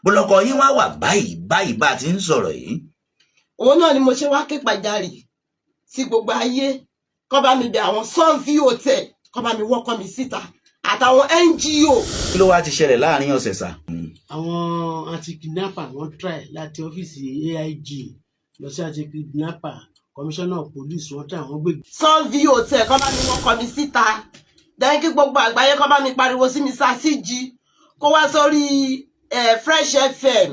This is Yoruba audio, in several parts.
Bólọkọ yín wá wà báyìí báyìí bá a ti ń sọ̀rọ̀ yìí? Òun náà ni mo ṣe wá ké pàjáwìrì sí gbogbo ayé, kọ́ bá mi bẹ̀ àwọn Sunview Hotel, kọ́ bá mi wọ́kọ́ mi síta, àtàwọn NGO. Kí ló wá ti ṣẹlẹ̀ láàrin ọ̀sẹ̀ sà? Àwọn anti-kidnapper, wọ́n try láti ọ́fíìsì AIG lọ sí anti-kidnapper, commissioner of police, wọ́n try, wọ́n gbé. Sunview Hotel, kọ́ bá mi wọ́kọ́ mi síta. Then kí gbogbo àgbáyé kọ́ bá mi pariwo sí Mr. CG, kó wá sórí Fresh FM,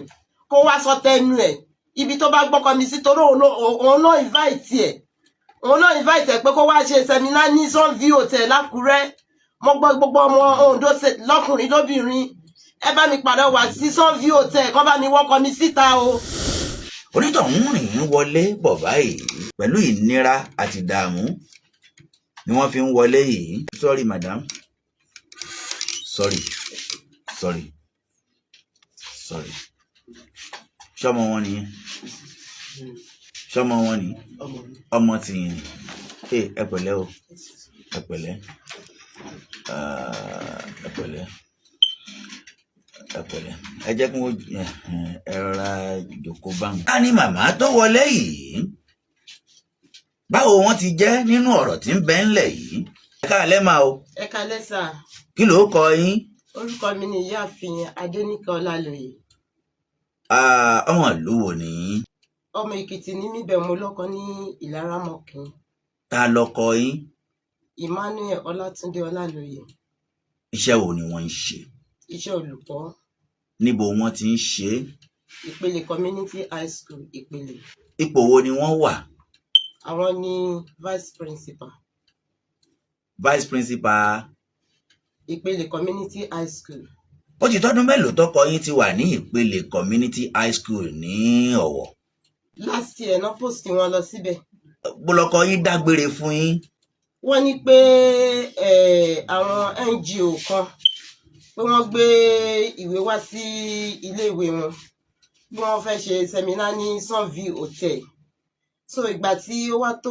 kó wá sọ tẹnu ẹ̀ ibi tó bá gbọ́kọ mi sí, torí òun náà invite ẹ̀, òun náà invite ẹ̀ pé kó wá ṣe seminar ní Sunview Hotel l'Ákúrẹ́. Mo gbọ́ gbogbo ọmọ Ondo State, lọ́kùnrin lóbìnrin, ẹ bá mi padà wá sí Sunview Hotel, kó bá mi wọ́kọ mi síta o. Onítọ̀hún rìn ín wọlé bọ̀ báyìí pẹ̀lú ìnira àti ìdààmú ni wọ́n fi ń wọlé yìí. Sorry, madam, sorry, sorry, sorry. Ṣọmọ wọn nìyẹn? Ṣọmọ wọn ni? Ọmọ mi. Ọmọ tìyìn ni. Ẹ pẹ̀lẹ́ o, ẹ pẹ̀lẹ́. Ah, ẹ pẹ̀lẹ́, ẹ pẹ̀lẹ́. Ẹ jẹ́ kí wọ́n ẹ rọra jòkó báwọn. A ní màmá tó wọlé yìí, báwo wọ́n ti jẹ́ nínú ọ̀rọ̀ tí ń bẹ ńlẹ̀ yìí? Ẹ káalẹ́ máa o. Ẹ kalẹ́ sà. Kí ló kọ yín? Orúkọ mi ni Ìyáàfin Adéníkẹ́ Ọlálóyè. Ah, ọmọ ìlú wo nìyí? Ọmọ Èkìtì ní mí bẹ̀, mo lọ́kọ ní Ìlaramọ̀kín. Ta lọkọ yín? Emmanuel Ọlátúndé Ọlálóyè. Iṣẹ́ wo ni wọ́n ń ṣe? Iṣẹ́ olùkọ́. Níbo wọ́n ti ń ṣe é? Ìpele Community High School, Ìpele. Ipò wo ni wọ́n wà? Àwọn ní vice principal. Vice principal? Ìpele Community High School. Ó ti tọ́dún mélòó tọkọ yín ti wà ní Ìpele Community High School ní Ọ̀wọ̀? Last year náà post wọn lọ síbẹ̀. Bólọkọ yín dágbére fún yín? Wọ́n ní pé àwọn NGO kan, pé wọ́n gbé ìwé wá sí iléèwé wọn, bí wọ́n fẹ́ ṣe seminar ní Sunview Hotel. So ìgbà tí ó wá tó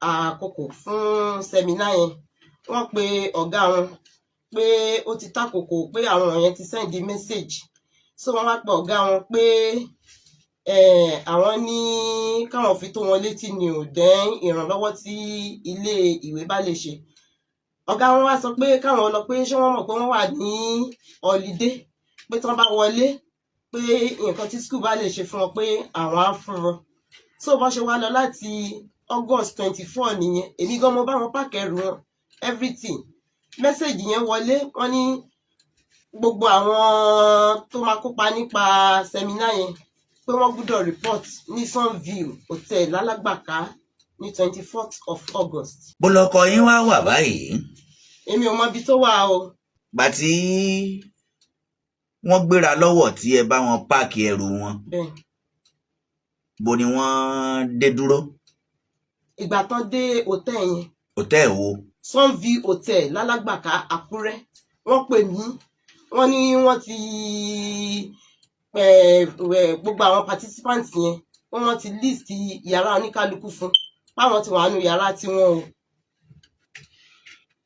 àkókò fún seminar yẹn, wọ́n pe ọ̀gá wọn pé ó ti tákòkò, pé àwọn yẹn ti send message. So wọ́n wá pe ọ̀gá wọn pé àwọn ní káwọn fi tó wọn létí ni ò dẹ́n ìrànlọ́wọ́ tí ilé ìwé bá lè ṣe. Ọ̀gá wọn wá sọ pé káwọn lọ, pé ṣé wọ́n mọ̀ pé wọ́n wà ní holiday, pé tí wọ́n bá wọlé, pé nǹkan tí school bá lè ṣe fún wọn, pé àwọn á fún wọn. So bọ́n ṣe wá lọ láti August 24 nìyẹn. Èmi gan mo bá wọn pack ẹrù wọn, everything. Message yẹn wọlé, wọ́n ní gbogbo àwọn tó máa kópa nípa seminar yẹn, pé wọ́n gbọ́dọ̀ report ní Sunview Hotel l'Alágbàká ní 24th of August. Bólọkọ yín wá wà báyìí? Èmi ò mọ ibi tó wà o. Gbà tí wọ́n gbéra lọ́wọ́ tí ẹ bá wọn pack ẹrù wọn, Bẹ́ẹ̀. bo ni wọ́n dé dúró? Ìgbà tán dé hotel yẹn. Hotel wo? Sunview Hotel l'Alágbàká, Àkúrẹ́. Wọ́n pè mí, wọ́n ní wọ́n ti gbogbo àwọn participants yẹn, wọ́n ti list yàrá oníkálukú fún páwọn ti wà nù yàrá tiwọn o.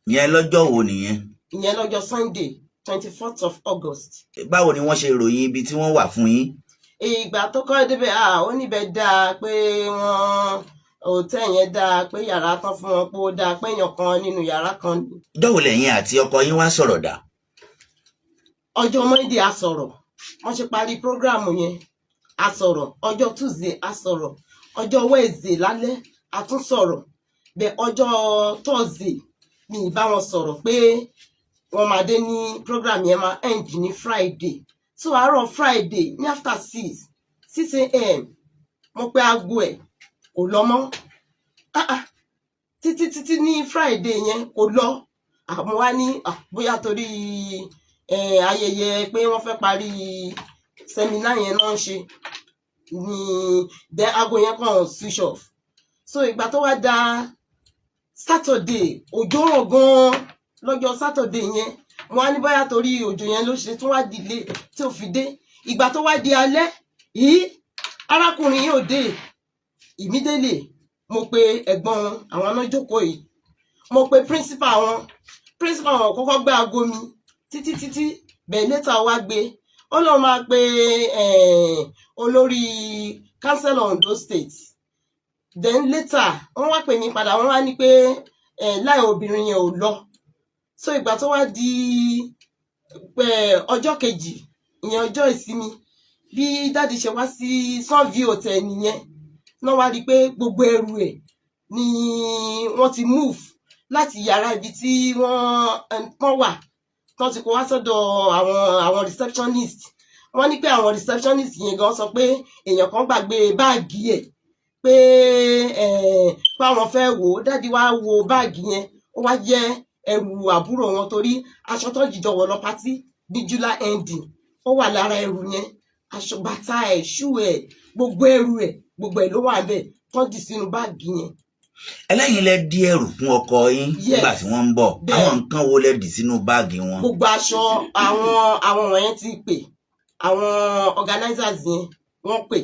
Ìyẹn lọ́jọ́ wo nìyẹn? Ìyẹn lọ́jọ́ Sunday, 24th of August. Báwo ni wọ́n ṣe ròyìn ibi tí wọ́n wà fún yín? Ìgbà tó kọ́ débẹ̀, ah, ó níbẹ̀ dáa, pé wọ́n hotel yẹn dáa, pé yàrá tán fún wọn, pé ó dáa, pé èèyàn kan nínú yàrá kan ni. Ìjọ́ wo lẹ̀yin àti ọkọ yín wá sọ̀rọ̀ dà? Ọjọ́ Monday a sọ̀rọ̀. Wọ́n ṣe parí program yẹn, a sọ̀rọ̀. Ọjọ́ Tuesday a sọ̀rọ̀. Ọjọ́ Wednesday lálẹ́ a tún sọ̀rọ̀ bẹ́ẹ̀. Ọjọ́ Thursday mi ì bá wọn sọ̀rọ̀, pé wọ́n máa dé ní program yẹn máa end ní Friday. So àárọ̀ Friday ní after six, 6 a.m., mo pe aago ẹ̀, kò lọ mọ́. Ah, ah, títí títí ní Friday yẹn kò lọ. Àmọ́ wá ní bóyá torí ayẹyẹ pé wọ́n fẹ́ parí seminar yẹn náà ń ṣe ní. Then aago yẹn kàn switch off. So ìgbà tó wá da Saturday, òjò rọ̀ gan-an lọ́jọ́ Saturday yẹn. Mo wá ní bóyá torí òjò yẹn ló ṣe tún wá delay tí ò fi dé. Ìgbà tó wá di alẹ́ yìí, arákùnrin yìí ò dé. Immediately mo pe ẹ̀gbọ́n wọn, àwọn náà jókòó yìí. Mo pe principal wọn, principal wọn kọ́kọ́ gbé aago mi títí títí bẹ́ẹ̀. Later wá gbé, Ó lóun máa pe olórí council Ondo State. Then later, wọ́n wá pè mí padà, wọ́n wá ní pé láì obìnrin yẹn ò lọ. So ìgbà tó wá di ọjọ́ kejì, ìyẹn ọjọ́ ìsinmi, bí daddy ṣe wá sí Sunview Hotel nìyẹn náà, wá rí i pé gbogbo ẹrù ẹ̀ ni wọ́n ti move láti yàrá ibi tí wọ́n kàn wà tán, ti kó wá sọ́dọ̀ àwọn receptionist. Wọ́n ní pé àwọn receptionist yẹn gan sọ pé èèyàn kan gbàgbé báàgì ẹ̀, pé páwọn fẹ́ wò ó. Daddy wá wo báàgì yẹn, ó wá jẹ́ ẹrù àbúrò wọn, torí aṣọ tó jìjọ wọ̀ lọ party ní July ending, ó wà lára ẹrù yẹn. Aṣọ, bàtà ẹ̀, shoe ẹ̀, gbogbo ẹrù ẹ̀, gbogbo ẹ̀ ló wà bẹ́ẹ̀ tán dì sínú báàgì yẹn. Ẹlẹ́yin lẹ dí ẹrù fún ọkọ yín Yes. nígbà tí wọ́n ń bọ̀? Bẹ́ẹ̀. Àwọn nǹkan wo lẹ dì sínú báàgì wọn? Gbogbo aṣọ àwọn wọ̀nyẹn ti pè, àwọn organizers yẹn, wọ́n pè,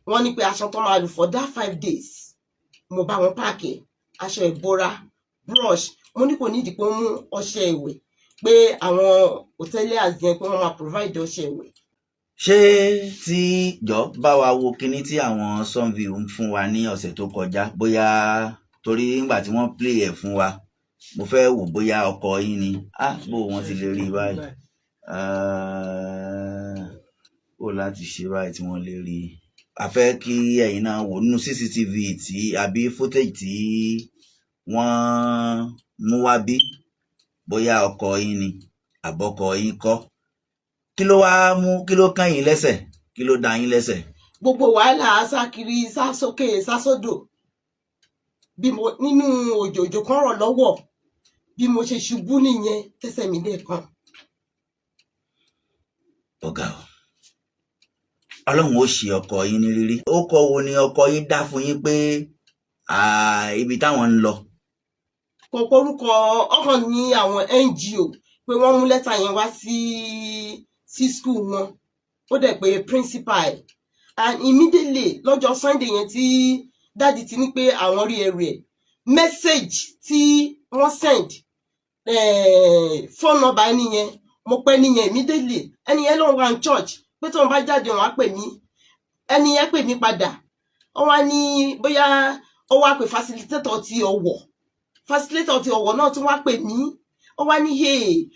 wọ́n ní pé aṣọ tó máa lò for that 5 days, mo bá wọn pack ẹ̀. Aṣọ ìbora, brush. Mo ní kò ní ìdí pé ó mú ọṣẹ ìwẹ̀, pé àwọn hoteliers yẹn, pé wọ́n máa provide ọṣẹ ìwẹ̀. Ṣé tí jọ bá wa wo kinní tí àwọn Sunview ń fún wa ní ọ̀sẹ̀ tó kọjá, bóyá torí nígbà tí wọ́n play ẹ̀ fún wa, mo fẹ́ wò bóyá ọkọ yín ni. Ah, bó wọ́n ti lè rí i báyìí? Ah, ó láti ṣe báyìí tí wọ́n lè rí i. A fẹ́ kí ẹ̀yin náà wò nínú CCTV tí àbí footage tí wọ́n mú wá bí, bóyá ọkọ yín ni àbọ̀kọ yín kọ́. Kí ló wá mú, kí ló kàn yín lẹ́sẹ̀, kí ló dá yín lẹ́sẹ̀? Gbogbo wàhálà, sá kiri, sá sókè, sá sódò, bí mo nínú òjòjò kan rọ̀ lọ́wọ́, bí mo ṣe ṣubú nìyẹn, tẹ́sẹ̀ mi lẹ́ẹ̀kan. Ọ̀gá o, Ọlọ́run ó ṣe ọkọ yín ní rírí. Ó kọ wo ni ọkọ yín dá fún yín pé ibi táwọn ń lọ? Kò porúkọ ọkàn ní àwọn NGO pé wọ́n mú lẹ́tà yẹn wá sí school wọn. Ó dẹ̀ pé principal ẹ̀, and immediately lọ́jọ́ Sunday yẹn tí daddy ti ní pé àwọn rí ẹrù ẹ̀, message tí wọ́n send, phone number ẹni yẹn, mo pẹ́ níyẹn immediately. Ẹni yẹn ló ń wá ní church, pé tóun bá jáde, òun á pè mí. Ẹni yẹn pè mí padà, ó wá ní bóyá ó wá pè facilitator ti Ọ̀wọ̀. Facilitator ti Ọ̀wọ̀ náà tún wá pè mí, ó wá ní, "Hey,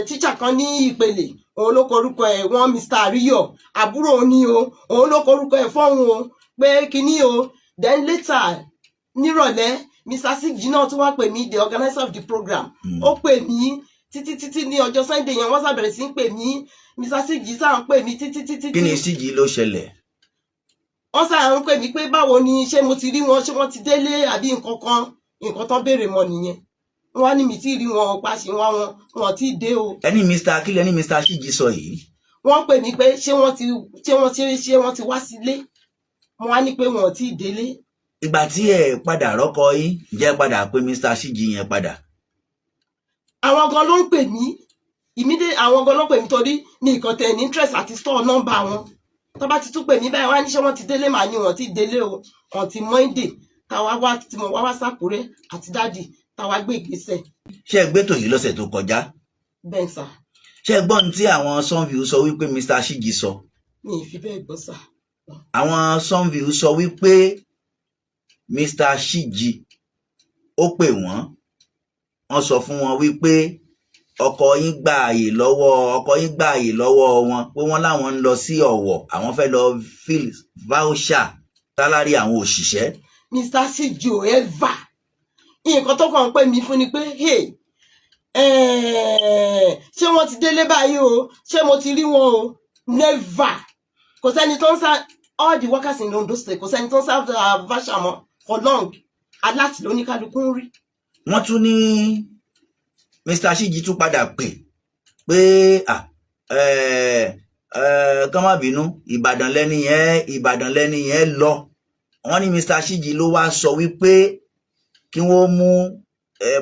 teacher kan ní Ìpele, òun ló korúkọ ẹ̀ wọ́n, Mr. Ariyo, àbúrò òun ni o, òun ló korúkọ ẹ̀ fọ́hún o, pé kinní o." Then later nírọ̀lẹ́, Mr. Siji náà tún wá pè mí, the organizer of the program. Ó pè mí títí títí ní ọjọ́ Sunday yẹn. Wọ́n ṣàbẹ̀rẹ̀ sí ń pè mí, Mr. Siji sáà ń pè mí títí títí. Kí ni síjì ló ṣẹlẹ̀? Wọ́n sáà ń pè mí pé báwo ni, ṣé mo ti rí wọn, ṣé wọ́n ti délé àbí nǹkan kan. Nǹkan tán béèrè mọ́ nìyẹn. Wọ́n á ní mi tí rí wọn pa, ṣe wá wọn, wọn tí dé o. Ẹni Mr. kílẹ̀ ní Mr. Síjì sọ yìí? Wọ́n pè mí pé ṣé wọ́n ti ṣé wọ́n ṣé ṣé wọ́n ti wá sílé. Mo wá ní pé wọn ò tí ì délé. Ìgbà tí ẹ padà rọ́kọ yín, ǹjẹ́ padà pé Mr. Síjì yẹn padà? Àwọn gan ló ń pè mí ìmídé, àwọn gan ló ń pè mí, torí ní ìkan tẹ ní interest àti store nọ́mbà wọn. Tó bá ti tún pè mí báyìí, wọ́n á ní ṣé wọ́n ti délé, màá ní wọ́n ti délé o. Until Monday táwa wá, tí mo wá wá sákúrẹ́ àti daddy, táwa gbé ìgbésẹ̀. Ṣé ẹ gbé tò yìí lọ́sẹ̀ tó kọjá? Bẹ́ẹ̀ sà. Ṣé ẹ gbọ́n tí àwọn Sunview sọ wípé Mr. Síjì sọ? Mi ì fi bẹ́ẹ̀ gbọ́ sà. Àwọn Sunview sọ wípé Mr. Síjì ó pè wọ́n, wọ́n sọ fún wọn wípé ọkọ yín gba àyè lọ́wọ́, ọkọ yín gba àyè lọ́wọ́ wọn, pé wọ́n láwọn ń lọ sí Ọ̀wọ̀, àwọn fẹ́ lọ fill voucher salary àwọn òṣìṣẹ́. Mr. Síjì ò ever. Nǹkan tó kàn ń pè mí fún ni pé, "Hey, ṣé wọ́n ti délé báyìí o? Ṣé mo ti rí wọn o?" Never. Kò sẹ́ni tó ń sá, all the workers in Ondo State, kò sẹ́ni tó ń serve voucher mọ́ for long. Alert lóníkálukú ń rí. Wọ́n tún ní Mr. Síjì tún padà pè pé kán má bínú, Ìbàdàn lẹ́ni yẹn, Ìbàdàn lẹ́ni yẹn lọ. Wọ́n ní Mr. Síjì ló wá sọ wípé kí wọ́n mú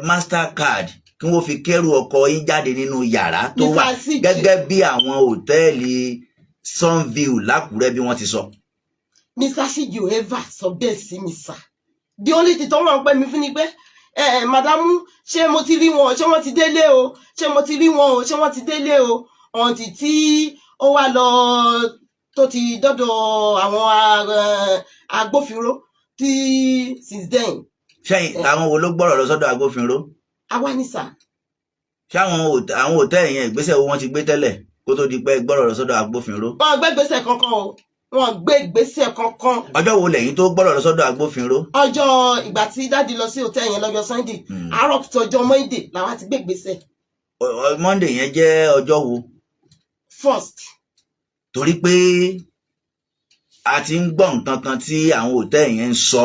Mastercard, kí wọ́n fi kẹ́rù ọkọ yín jáde nínú yàrá tó wà. Mr. Síjì. Gẹ́gẹ́ bí àwọn hòtẹ́ẹ̀lì Sunview l'Ákúrẹ́ bí wọ́n ti sọ. Mr. Síjì ò ever sọ bẹ́ẹ̀ sí mi sà. The only thing tó wọ́n ń pè mí fún ni pé, "Madamu, ṣé mo ti rí wọn? Ṣé wọ́n ti délé o? Ṣé mo ti rí wọn o? Ṣé wọ́n ti délé o?" Until tí ó wá lọ, tó ti dọ́dọ̀ àwọn agbófinró tí since then. Ṣẹ́yìn àwọn wo ló gbọ́rọ̀ lọ sọ́dọ̀ agbófinró? Àwa ní sà. Ṣé àwọn hòtẹ́ẹ̀lì yẹn, ìgbésẹ̀ wo wọ́n ti gbé tẹ́lẹ̀ kó tó di pé gbọ́rọ̀ lọ sọ́dọ̀ agbófinró? Wọn gbé ìgbésẹ̀ kankan o, wọn gbé ìgbésẹ̀ kankan. Ọjọ́ wo lẹ́yìn tó gbọ́rọ̀ lọ sọ́dọ̀ agbófinró? Ọjọ́ ìgbà tí daddy lọ sí hòtẹ́ẹ̀lì yẹn lọ́jọ́ Sunday, àárọ̀ kùtù ọjọ́ Monday làwa ti gbé ìgbésẹ̀. Monday yẹn jẹ́ ọjọ́ wo? First. Torí pé a ti ń gbọ́ nǹkan kan tí àwọn hòtẹ́ẹ̀lì yẹn ń sọ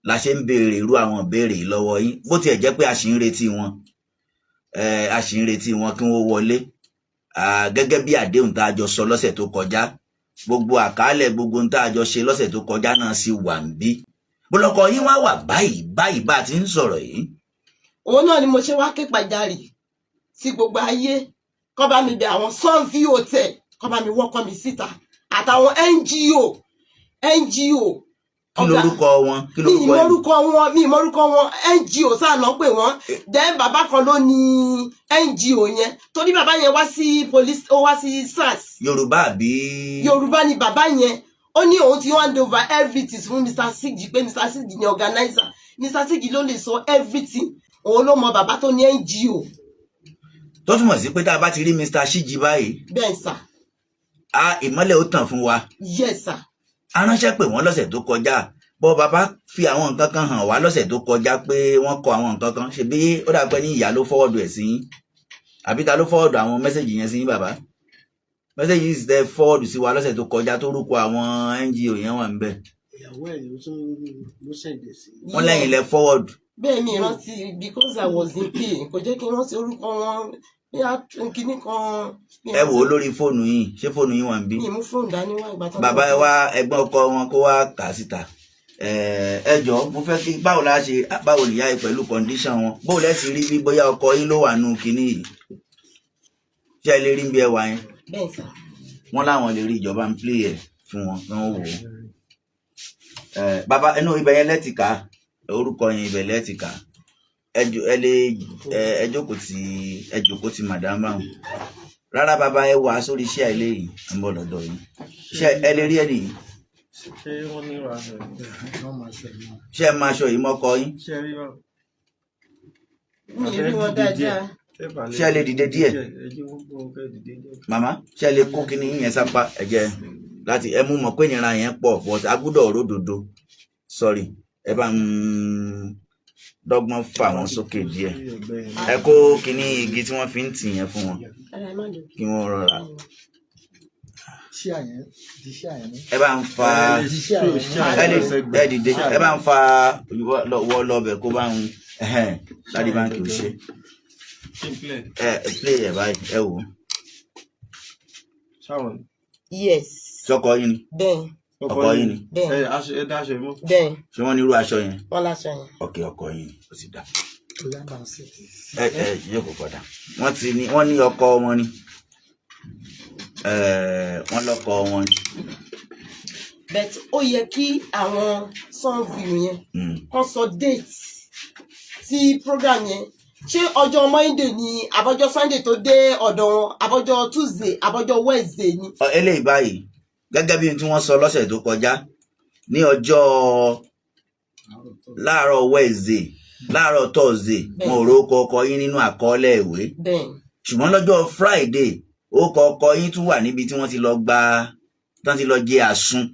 la ṣe ń béèrè irú àwọn ìbéèrè yìí lọ́wọ́ yín. Bó tiẹ̀ jẹ́ pé a sì ń retí wọn, a sì ń retí wọn kí wọ́n wọlé. Gẹ́gẹ́ bí àdéhùn tá a jọ sọ lọ́sẹ̀ tó kọjá, gbogbo àkàálẹ̀, gbogbo ohun tá a jọ ṣe lọ́sẹ̀ tó kọjá náà sì wà ń bí. Bọ́lọ́kọ yín wá wà báyìí báyìí bá a ti ń sọ̀rọ̀ yìí? Òun náà ni mo ṣe wá ké pàjáwìrì sí gbogbo ayé, kó bá mi bẹ̀ àwọn Sunview Hotel, kó bá mi wọ́kọ́ mi síta, àtàwọn NGO NGO. Kí lorúkọ wọn? Kí Mi lorúkọ yín? Ìmọ̀rúkọ wọn, mi ìmọ̀rúkọ wọn. NGO sáà náà pè wọ́n. Then bàbá kan ló ní NGO yẹn, torí bàbá yẹn wá sí police, ó wá sí SARS. Yorùbá àbí? Yorùbá ni bàbá yẹn. Ó ní òun ti hand over everything fún Mr. Siji, pé Mr. Siji ni organizer, Mr. Siji ló lè sọ everything, òun ló mọ bàbá tó ní NGO. Tó túmọ̀ sí pé tá a bá ti rí Mr. Shiji báyìí, Bẹ́ẹ̀ sà. A ìmọ́lẹ̀ ó tàn fún wa. Yes sir. A ránṣẹ́ pè wọ́n lọ́sẹ̀ tó kọjá bọ́. Bàbá fi àwọn nǹkan kan hàn wá lọ́sẹ̀ tó kọjá pé wọ́n kọ àwọn nǹkan kan. Ṣebí ó dà pé ní ìyá ló forward ẹ̀ sí yín, àbí ta ló forward àwọn message yẹn sí yín? Bàbá, message yìí tẹ forward sí wa lọ́sẹ̀ tó kọjá, tó rúkọ àwọn NGO yẹn wà níbẹ̀. Ìyàwó ẹ̀ ló tún ló send ẹ̀ sí. Wọ́n lẹ́yìn lẹ forward. Bẹ́ẹ̀ mi rántí because I was in pain, kò jẹ́ kí n rántí orúkọ wọn bí a kíní kan. Mi Ẹ wò ó lórí fóònù yín. Ṣé fóònù yín wà níbí? Mi mú fóònù dání wá ìgbà tó. Bàbá ẹ wá, ẹ̀gbọ́n ọkọ wọn kó wá kà á síta. Ẹ jọ, mo fẹ́ kí báwo la ṣe, báwo nìyá yìí pẹ̀lú condition wọn, báwo lẹ ti rí bí bóyá ọkọ yín ló wà nù kínní yìí? Ṣé ẹ lè rí bí ẹ wà yẹn? Bẹ́ẹ̀ sà. Wọ́n láwọn lè rí. Ìjọba ń play ẹ̀ fún wọn kí wọ́n wò ó. Bàbá, ẹnu ibẹ̀ yẹn lẹ́tì ká orúkọ yẹn, ibẹ̀ lẹ́tì ká. Ẹ ẹ lè ẹ jókòó ti, ẹ jókòó ti madam báwọn. Rárá bàbá, ẹ wà sórí iṣẹ́ ilé yìí, ń bọ̀ lọ́dọ̀ yìí. Ṣé ẹ lè rí ẹnì yìí? Ṣé wọ́n ní ìwà aṣọ yìí? Wọ́n máa ṣe náà. Ṣé ẹ máa aṣọ yìí mọ́kọ yín? Ṣé rí báwọn? Mi ì rí wọn dáadáa. Ṣé ẹ lè dìde díẹ̀? Ẹ jí wọ́n gbọ́ kẹ́ dìde díẹ̀. Màmá, ṣé ẹ lè kó kíní yẹn sápá? Ẹ jẹ́ láti ẹ mú mọ̀ pé ìnira yẹn pọ̀, but a gbọ́dọ̀ ródòdó. Sorry, ẹ bá ń dọ́gbọ́n fà wọ́n sókè díẹ̀. Ẹ kó kíní igi tí wọ́n fi ń tì yẹn fún wọn Ara ẹ má lò. kí wọ́n rọra. Ṣí àyẹn di, ṣí àyẹn mú. Ẹ bá ń fa Di ṣí àyẹn mú. Ẹ lè ẹ dìde, ẹ bá ń fa wọ́ lọ́bẹ̀ kó bá ń ẹhẹ́n láti báńkì ò ṣe. Kí n play? Ẹ play ẹ báyìí, ẹ wò ó. Ṣáwọn. Yes. Sọkọ yín ni? Bẹ́ẹ̀. Ọkọ yín ni? Bẹ́ẹ̀. Ẹ aṣọ, ẹ dáṣọ yìí mọ́. Bẹ́ẹ̀. Ṣé wọ́n ní irú aṣọ yẹn? Wọ́n láṣọ yẹn. Ọkẹ ọkọ yín ni, ó ti dà. Ó yá, bá ń ṣe ti. Ẹ yóò kó padà. Wọ́n ti ní, wọ́n ní ọkọ wọn ni. Wọ́n lọ́kọ wọn ni. But ó yẹ kí àwọn Sunview yẹn kàn sọ date tí program yẹn. Ṣé ọjọ́ Monday ni, àbọ̀jọ́ Sunday tó dé ọ̀dọ̀ wọn, àbọ̀jọ́ Tuesday, àbọ̀jọ́ Wednesday ni? Eléyìí báyìí, gẹ́gẹ́ bí tí wọ́n sọ lọ́sẹ̀ tó kọjá, ní ọjọ́ láàárọ̀ Wednesday, láàárọ̀ Thursday, wọn ò rókọ ọkọ yín nínú àkọọ́lẹ̀ ìwé. Bẹ́ẹ̀. Ṣùgbọ́n lọ́jọ́ Friday, ó kọ ọkọ yín tún wà níbi tí wọ́n ti lọ gba, tí wọ́n ti lọ jẹ àsun.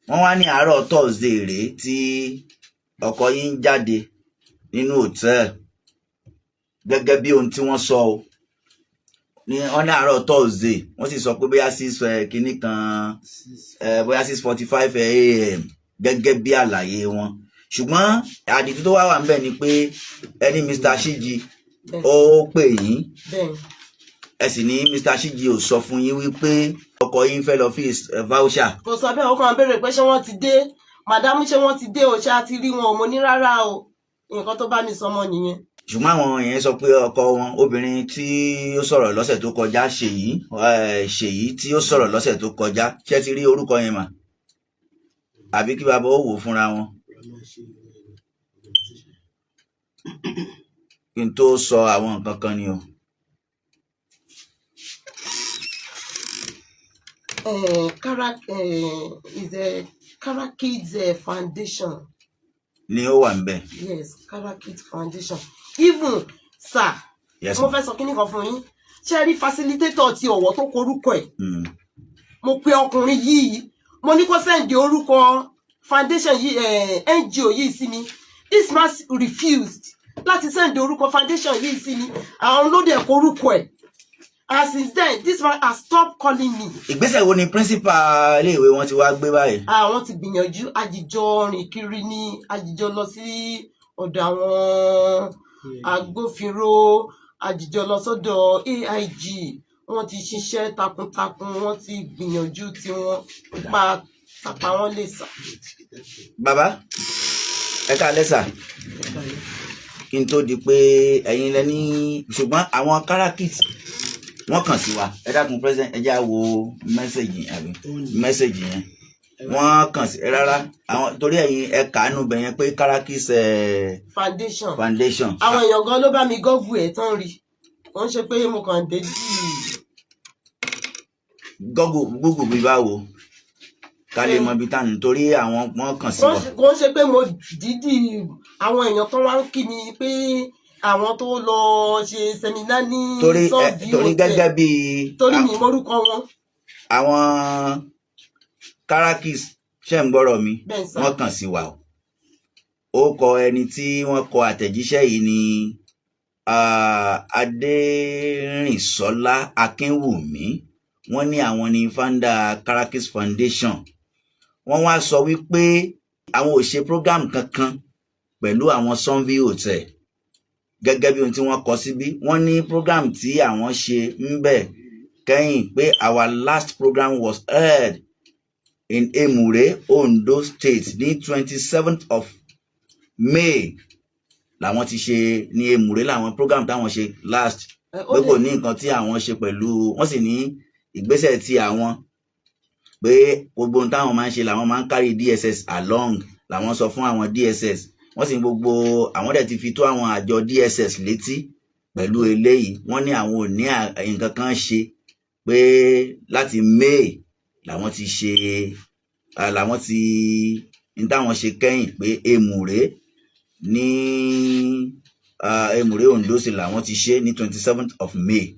Wọ́n wá ní àárọ̀ Thursday rèé tí ọkọ yín ń jáde nínú hòtẹ́ẹ̀lì, gẹ́gẹ́ bí ohun tí wọ́n sọ o. Ní wọ́n ní àárọ̀ Thursday, wọ́n sì sọ pé bóyá six kínní kan, bóyá 6:45 a.m., gẹ́gẹ́ bí àlàyé wọn. Ṣùgbọ́n àdìtú tó wá wà níbẹ̀ ni pé ẹni Mr. Shiji ó pè yín. Bẹ́ẹ̀. Ẹ sì ní Mr. Shiji ò sọ fún yín wípé ọkọ yín fẹ́ lọ fi voucher. Kò sọ bẹ́ẹ̀. Ó kàn béèrè pé ṣé wọ́n ti dé, madam, ṣé wọ́n ti dé o, ṣé a ti rí wọn o? Mo ní rárá o. Nǹkan tó bá mi sọ mọ́ nìyẹn. Ṣùgbọ́n àwọn yẹn sọ pé ọkọ wọn, obìnrin tí ó sọ̀rọ̀ lọ́sẹ̀ tó kọjá, Ṣèyí, Ṣèyí tí ó sọ̀rọ̀ lọ́sẹ̀ tó kọjá, ṣé ti rí orúkọ yẹn mà, àbí kí bàbá ó wò ó fúnra wọn? Wọ́n máa ṣe organization. Kí n tó sọ àwọn nǹkan kan ni o. Kara is a Kara Kids Foundation. Ni ó wà níbẹ̀. Yes, Kara Kids Foundation. Even sir, Yes, mo ma. fẹ́ sọ kíní kan fún yín. Ṣé ẹ rí facilitator ti Ọ̀wọ̀ tó korúkọ ẹ̀? Mo pe ọkùnrin yìí, mo ní kó send orúkọ foundation yìí, NGO yìí sí mi. This man refused láti send orúkọ foundation yìí sí mi. Àwọn ló dẹ̀ korúkọ ẹ̀, and since then this man has stopped calling me. Ìgbésẹ̀ wo ni principal iléèwé wọn ti wá gbé báyìí? Àwọn ti gbìyànjú, àjìjọ rìn kiri ní, àjìjọ lọ sí ọ̀dọ̀ àwọn agbófinró, àjìjọ lọ sọ́dọ̀ AIG. Wọ́n ti ṣiṣẹ́ takuntakun, wọ́n ti gbìyànjú tiwọn, pa tàpá wọn lè sà. Bàbá, ẹ káalẹ́ sà. Kí n tó di pé ẹ̀yin lẹ ní, ṣùgbọ́n àwọn Karakit wọ́n kàn sí wa. Ẹ dákun, president, ẹ já wo message àbí message yẹn wọ́n kàn sí rárá àwọn, torí ẹ̀yin ẹ kàánú bẹ̀ yẹn pé Karakit Foundation. Foundation. Àwọn èèyàn gan ló bá mi google ẹ̀ tán rí. Wọ́n ṣe pé mo kàn dé dì. Google bí báwo, ká lè mọ ibi tá à ń, torí àwọn wọ́n kàn sí wa. Kò ń ṣe pé mo dídì, àwọn èèyàn tó wá ń kí mi pé àwọn tó lọ ṣe seminar ní Torí ẹ Sunview torí Hotel. gẹ́gẹ́ bí Torí mi mórúkọ wọn. Àwọn Karakis, ṣe ń gbọ́rọ̀ mi? Bẹ́ẹ̀ sà. Wọ́n kàn sí wa o. Ó kọ ẹni tí wọ́n kọ àtẹ̀jíṣẹ́ yìí ní Adérìnsọ́lá Akínwùmí. Wọ́n ní àwọn ní founder Karakis Foundation. Wọ́n wá sọ wípé àwọn ò ṣe program kankan pẹ̀lú àwọn Sunview Hotel, gẹ́gẹ́ bí ohun tí wọ́n kọ síbí. Wọ́n ní program tí àwọn ṣe ń bẹ̀ kẹ́yìn pé our last program was held in Emure, Ondo State ní 27th of May làwọn ti ṣe ní Emure, làwọn program táwọn ṣe last, Ó pé kò lè ní nǹkan tí àwọn ṣe pẹ̀lú wọ́n. Sì ní ìgbésẹ̀ tí àwọn pé gbogbo ohun táwọn máa ń ṣe làwọn máa ń carry DSS along, làwọn sọ fún àwọn DSS. Wọ́n sì ní gbogbo àwọn dẹ̀ ti fi tó àwọn àjọ DSS létí pẹ̀lú eléyìí. Wọ́n ní àwọn ò ní nǹkan kan ṣe, pé láti May làwọn ti ṣe, làwọn ti ní táwọn ṣe kẹ́yìn, pé Èmùrè ní Èmùrè, Ondo sì làwọn ti ṣe ní 27th of May.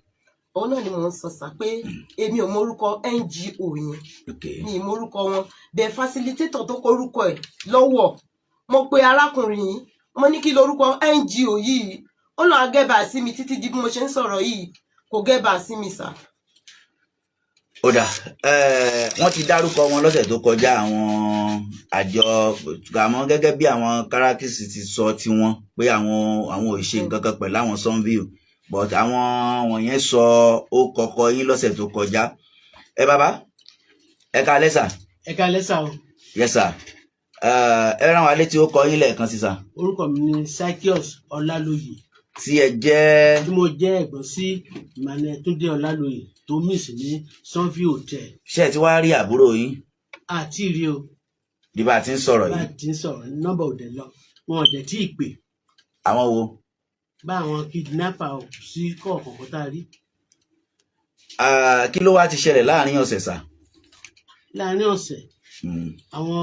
Òun náà ni mò ń sọ sá pé èmi ò mórúkọ NGO yẹn. Mi ì mórúkọ wọn bẹ́ẹ̀. Facilitator tó korúkọ ẹ̀ lọ́wọ́, mo pe arákùnrin yìí, mo ní kí lorúkọ NGO yìí, ó lọ́ọ́ gẹ́bà sí mi. Títí di bí mo ṣe ń sọ̀rọ̀ yìí, kò gẹ́bà sí mi sà. Ó dà, wọ́n ti dárúkọ wọn lọ́sẹ̀ tó kọjá, àwọn àjọ, àmọ́ gẹ́gẹ́ bí àwọn Karakisi ti sọ tiwọn pé àwọn ò ṣe nǹkan kan pẹ̀lú àwọn Sunview, but àwọn wọ̀nyẹn sọ ó kọ́kọ́ yín lọ́sẹ̀ tó kọjá. Ẹ bàbá, ẹ káalẹ́ sà. Ẹ káalẹ́ sà o. Yes sà. Ẹ rán wa létí ó kọ yín lẹ́ẹ̀kan sí sà. Orúkọ mi ni Zaccheaus Ọlálóyè. Tí ẹ jẹ́? Tí mo jẹ́ ẹ̀gbọ́n sí Emmanuel Túndé Ọlálóyè tó miss ní Sunview Hotel. Ṣé ẹ ti wá rí àbúrò yín? Àti rí o. Bí bá a ti ń sọ̀rọ̀ Bá yìí? a ti ń sọ̀rọ̀, nọ́mbà ò dẹ̀ lọ, wọn ò dẹ̀ tí ì pè. Àwọn wo? Bá àwọn kidnapper ò sí kọ̀ọ̀kan tá a rí. Ah, kí ló wá ti ṣẹlẹ̀ láàrin ọ̀sẹ̀ sà? Láàrin ọ̀sẹ̀, àwọn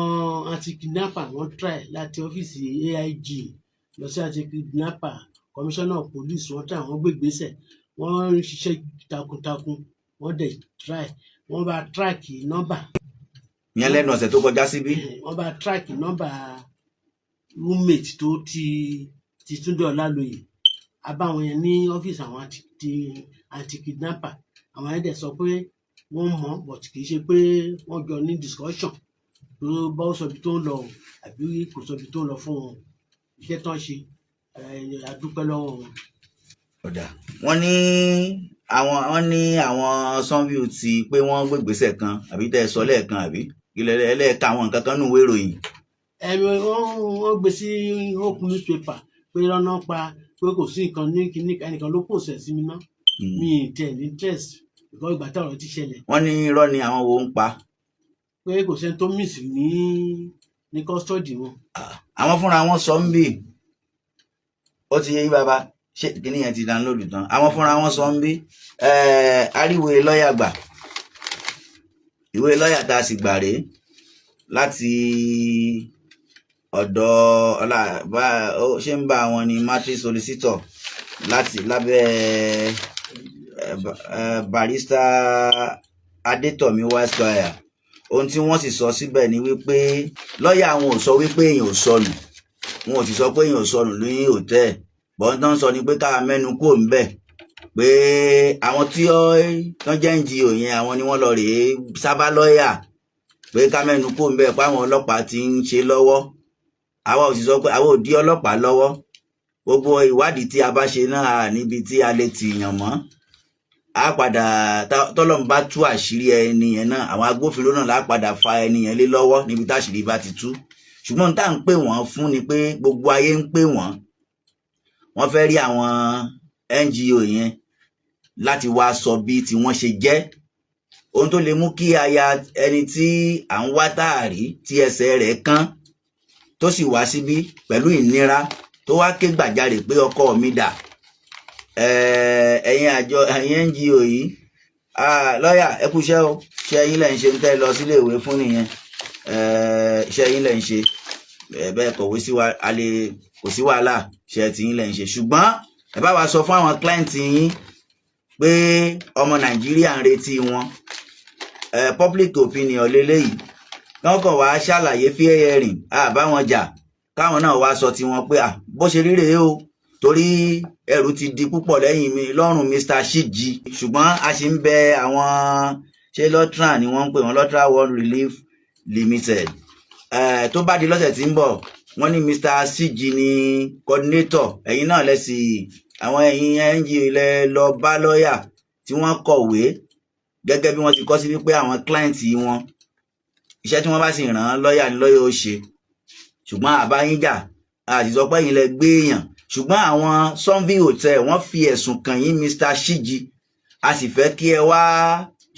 anti-kidnapper wọ́n try láti ọ́fíìsì AIG lọ sí anti-kidnapper, commissioner of police. Wọ́n try, wọ́n gbé ìgbésẹ̀, wọ́n ń ṣiṣẹ́ takuntakun, wọ́n dẹ̀ try, wọ́n bá track nọ́mbà. Ìyẹn lẹ́nu ọ̀sẹ̀ tó kọjá síbí. Wọ́n bá track nọ́mbà roommate tó ti Túndé Ọlálóyè. A bá wọn yẹn ní ọ́fíìsì àwọn anti-kidnapper. Àwọn yẹn dẹ̀ sọ pé wọ́n mọ̀, but kì í ṣe pé wọ́n jọ ní discussion tó bá ó sọ ibi tó ń lọ o, àbí kò sọ ibi tó ń lọ fún wọn. Iṣẹ́ tán ṣe, a dúpẹ́ lọ́wọ́ wọn. Ọ̀dà, wọ́n ní àwọn Sunview ti pé wọ́n gbégbèsè kan, àbí tẹ́ ẹ sọ lẹ́ẹ̀kan, àbí ilẹ̀ ẹlẹ́ẹ̀ka àwọn nǹkan kan nù wé ìròyìn. Ẹ̀mí wọ́n gbé sí Hope newspaper pé lọ́nà pa pé kò sí nǹkan ní kíní, ẹnìkan ló pòsẹ̀ sí mi ná. Mi ì tẹ̀ ní interest because ìgbà táwọn ti ṣẹlẹ̀. Wọ́n ní irọ́ ni àwọn wo ń pa. Pé kò sẹ́ni tó miss ní custody wọn. Àwọn fúnra wọn sọ ń bì. Ó ti yé yín, bàbá, ṣé kíní yẹn ti download tán? Àwọn fúnra wọn sọ ń bí. Àríwé lọ́ọ̀yà gbà. Ìwé lọ́ọ̀yà tá a sì gbà rèé láti ọ̀dọ̀ ọlá bá ó ṣe ń bá wọn ní matrix solicitor láti lábẹ́ barrister Adétọ̀míwá Esquire. Ohun tí wọ́n sì sọ síbẹ̀ ni wípé lọ́ọ̀yà àwọn ò sọ wípé èèyàn ò sọnù, wọn ò sì sọ pé èèyàn ò sọnù ní hòtẹ́ẹ̀. Bọ́n tó ń sọ ni pé ká mẹ́nu kúrò ńbẹ̀, pé àwọn tí ó tán jẹ́ NGO yẹn, àwọn ni wọ́n lọ rèé sábà lọ́ọ̀yà, pé ká mẹ́nu kúrò ńbẹ̀, pé àwọn ọlọ́pàá ti ń ṣe lọ́wọ́. Àwa ò sì sọ pé àwa ò dí ọlọ́pàá lọ́wọ́. Gbogbo ìwádìí tí a bá ṣe náà, níbi tí a lè tìyàn mọ́, a padà tọ́lọ́run bá tú àṣírí ẹni yẹn náà, àwọn agbófinró náà lá padà fa ẹni yẹn lé lọ́wọ́ níbi táṣìírí bá ti tú. Ṣùgbọ́n tá à ń pè wọ́n fún ni pé gbogbo ayé ń pè wọ́n, wọ́n fẹ́ rí àwọn NGO yẹn láti wá sọ bí tí wọ́n ṣe jẹ́, ohun tó lè mú kí aya ẹni tí à ń wá táàrí tí ẹsẹ̀ rẹ̀ kán, tó sì wá síbí pẹ̀lú ìnira, tó wá ké gbàjarè pé ọkọ mi dà. Ẹ̀yin àjọ, ẹ̀yin NGO yìí, lọ́yà, ẹ kú iṣẹ́ o. Ṣé ẹ̀yin lẹ̀ ń ṣe ń tẹ́ lọ sílé ìwé fún nìyẹn? Iṣẹ́ yín lẹ̀ ń ṣe bẹ́ẹ̀ kọ̀wé sí wa, a lè kò sí wàhálà, ṣe tí yín lẹ̀ ń ṣe. Ṣùgbọ́n ẹ bá wa sọ fún àwọn client yín pé ọmọ Nàìjíríà ń retí wọn. Public opinion leléyìí. Wọ́n kàn wá ṣàlàyé fair hearing, àbá wọn jà, káwọn náà wá sọ tiwọn pé bó ṣe rí rèé o, torí ẹrù ti di púpọ̀ lẹ́yìn mi lọ́rùn Mr. Shiji. Ṣùgbọ́n a ṣì ń bẹ àwọn, ṣé LAUTRO ni wọ́n ń pè wọ́n, LAUTRO World Relief Limited. Tó bá di lọ́sẹ̀ tí ń bọ̀, wọ́n ní Mr. Shiji ní coordinator. Ẹ̀yin náà lẹ́sì àwọn ẹ̀yin NGO lẹ lọ bá lọ́ọ̀yà tí wọ́n kọ̀wé gẹ́gẹ́ bí wọ́n ti kọ́ sí wípé àwọn client wọn, iṣẹ́ tí wọ́n bá sì rán lọ́ọ̀yà ní lọ́ọ̀yà ó ṣe. Ṣùgbọ́n àbá yín jà, àti sọ pé ẹ̀yin lẹ gbé èèyàn, ṣùgbọ́n àwọn Sunview Hotel, wọ́n fi ẹ̀sùn kàn yín, Mr. Shiji. A sì fẹ́ kí ẹ wá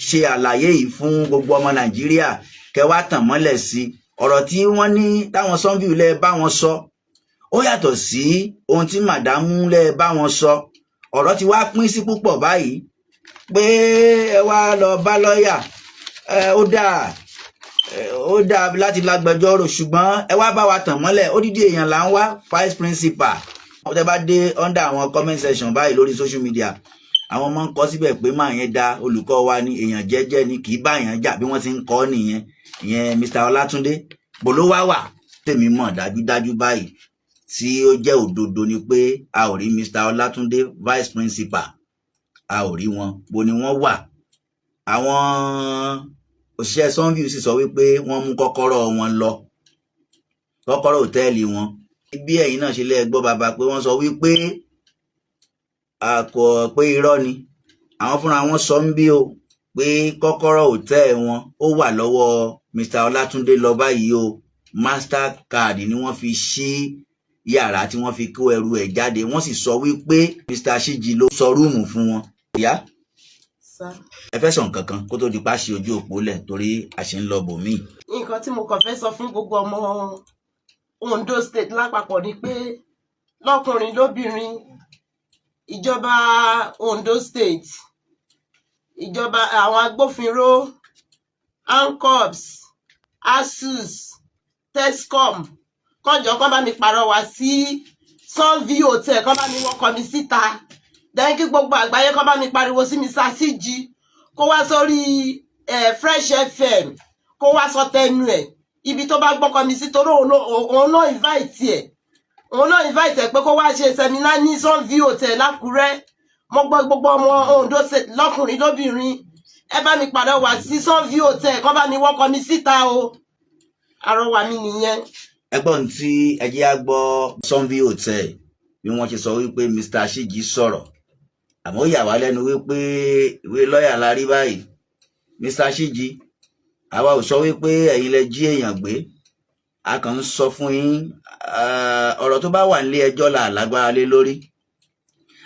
ṣe àlàyé yìí fún gbogbo ọmọ Nàìjíríà, kẹ wá tàn mọ́lẹ̀ sí ọ̀rọ̀ tí wọ́n ní táwọn Sunview lẹ bá wọn sọ. Ó yàtọ̀ sí ohun tí madam lẹ bá wọn sọ. Ọ̀rọ̀ ti wá pín sí púpọ̀ báyìí pé ẹ wá lọ bá lọ́ọ̀yà. Ó dáa, ó dáa láti lágbẹjọ́rò, ṣùgbọ́n ẹ wá bá wa tàn mọ́lẹ̀. Odidi èèyàn là ń wá, vice principal. Wọ́n tẹ́ bá dé under àwọn comment section báyìí lórí social media, àwọn ọmọ ń kọ síbẹ̀ pé máa yẹn da olùkọ́ wa ní èèyàn jẹ́jẹ́ ni, kì í bá èèyàn jà, bí wọ́n ti ń kọ́ nìyẹn. Ìyẹn Mr. Ọlátúndé bolo wá wà. Tèmi mọ̀ dájúdájú báyìí tí ó jẹ́ òdodo ni pé a ò rí Mr. Ọlátúndé, vice principal, a ò rí wọn. Bo ni wọ́n wà? Àwọn òṣìṣẹ́ Sunview sì sọ wípé wọ́n mú kọ́kọ́rọ́ wọn lọ, kọ́kọ́rọ́ òtẹ́ẹ̀lì wọn. Bí ẹ̀yin náà ṣe lé gbọ́ bàbá pé wọ́n sọ wípé àkọ́ pé irọ́ ni àwọn fúnra wọn sọ ń bí o, pé kọ́kọ́rọ́ òtẹ́ẹ̀ wọn ó wà lọ́wọ́ Mr. Ọlátúndé lọ báyìí o. Mastercard ni wọ́n fi ṣí yàrá tí wọ́n fi kó ẹrù ẹ̀ jáde. Wọ́n sì sọ wípé Mr. Shiji ló sọ room fún wọn. Ìyá, Sá. ẹ fẹ́ sọ nǹkan kan kó tó di pa ṣe ojú òpó lẹ̀, torí a ṣe ń lọ bòmíì. Nǹkan tí mo kàn fẹ́ sọ fún gbogbo ọmọ Ondo State lápapọ̀ ni pé lọ́kùnrin lóbìnrin, ìjọba Ondo State, ìjọba, àwọn agbófinró, ANCOPSS, ASUS, TESCOM, kọjọ kán bá mi pàrọwà sí Sunview Hotel, kán bá mi wọkọ̀ mi síta. Then kí gbogbo àgbáyé kán bá mi pariwo sí Mr. Shiji kó wá sórí Fresh FM, kó wá sọ tẹnu ẹ̀ ibi tó bá gbọ́kọ mi sí, torí òun náà invite ẹ̀, òun náà invite ẹ̀ pé kó wá ṣe seminar ní Sunview Hotel l'Ákúrẹ́. Mo gbọ́ gbogbo ọmọ Ondo State lọ́kùnrin lóbìnrin, ẹ bá mi padà wá sí Sunview Hotel, kán bá mi wọ́kọ mi síta o. Àrọwà mi nìyẹn. Ẹgbọ́n tí ẹ jẹ́ á gbọ́ Sunview Hotel bí wọ́n ṣe sọ wípé Mr. Shiji sọ̀rọ̀, àmọ́ ó yà wá lẹ́nu wípé ìwé lọ́ọ̀yà la rí báyìí. Mr. Shiji, àwa ò sọ wípé ẹ̀yin lẹ jí èèyàn gbé. A kàn ń sọ fún yín, ọ̀rọ̀ tó bá wà nílé ẹjọ́ là lágbára lé lórí.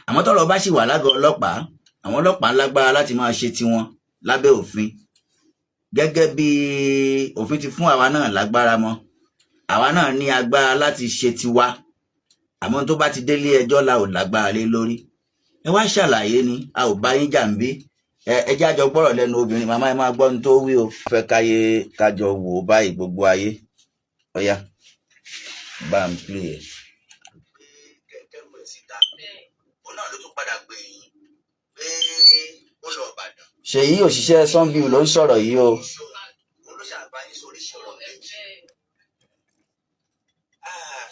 Àmọ́ tọ́rọ̀ bá sì wà lágọ̀ọ́ ọlọ́pàá, àwọn ọlọ́pàá lágbára láti máa ṣe tiwọn lábẹ́ òfin, gẹ́gẹ́ bí òfin ti fún àwa náà lágbára mọ́. Àwa náà ní agbára láti ṣe tiwa, àmọ́ tó bá ti délé ẹjọ́ la ò lágbára lé lórí. Ẹ wá ṣàlàyé ni, a ò bá yín jà ń bí. Ẹ jẹ́ àjọ gbọ́rọ̀ lẹ́nu obìnrin. Màmá, ẹ máa gbọ́ ohun tó wí o. Fẹ́ káyé kájọ wò ó báyìí, gbogbo ayé. Ọ̀yá, bá ń play ẹ̀. Kẹ̀kẹ́ rẹ̀ síta, òun náà ló tún padà pè yín pé ó lọ Ìbàdàn. Ṣèyí, òṣìṣẹ́ Sunview ló ń sọ̀rọ̀ yìí o. Òun ló ṣàbáyé sóríṣi ọ̀rọ̀ méjì.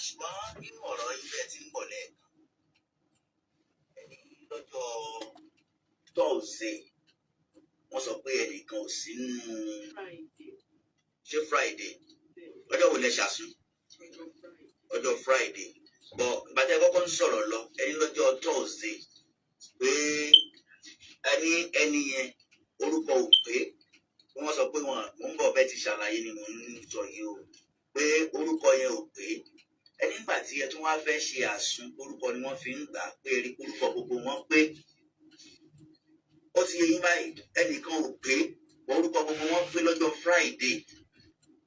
Ṣùgbọ́n nínú ọ̀rọ̀ ibẹ̀ tí ń bọ̀ lẹ́ẹ̀kan, ẹni lọ́jọ́ Thursday, wọ́n sọ pé ẹnìkan ò sí nínú. Ṣé Friday? Ọjọ́ wo lẹ ṣàsùn? Ọjọ́ Friday bọ̀. Ìgbà tẹ́ kọ́kọ́ ń sọ̀rọ̀ lọ, ẹni lọ́jọ́ Thursday pé ẹni yẹn orúkọ ò pé. Wọ́n sọ pé wọ́n mò ń bọ̀ bẹ́ẹ̀ ti ṣàlàyé ni mò ń sọ yìí o, pé orúkọ yẹn ò pé. Ẹni nígbà tí ẹ tún wá fẹ́ ṣe àsun, orúkọ ni wọ́n fi ń gbà pé erí orúkọ gbogbo wọn pé. Ó ti yé yín báyìí? Ẹnìkan ò pé, orúkọ gbogbo wọn pé lọ́jọ́ Friday.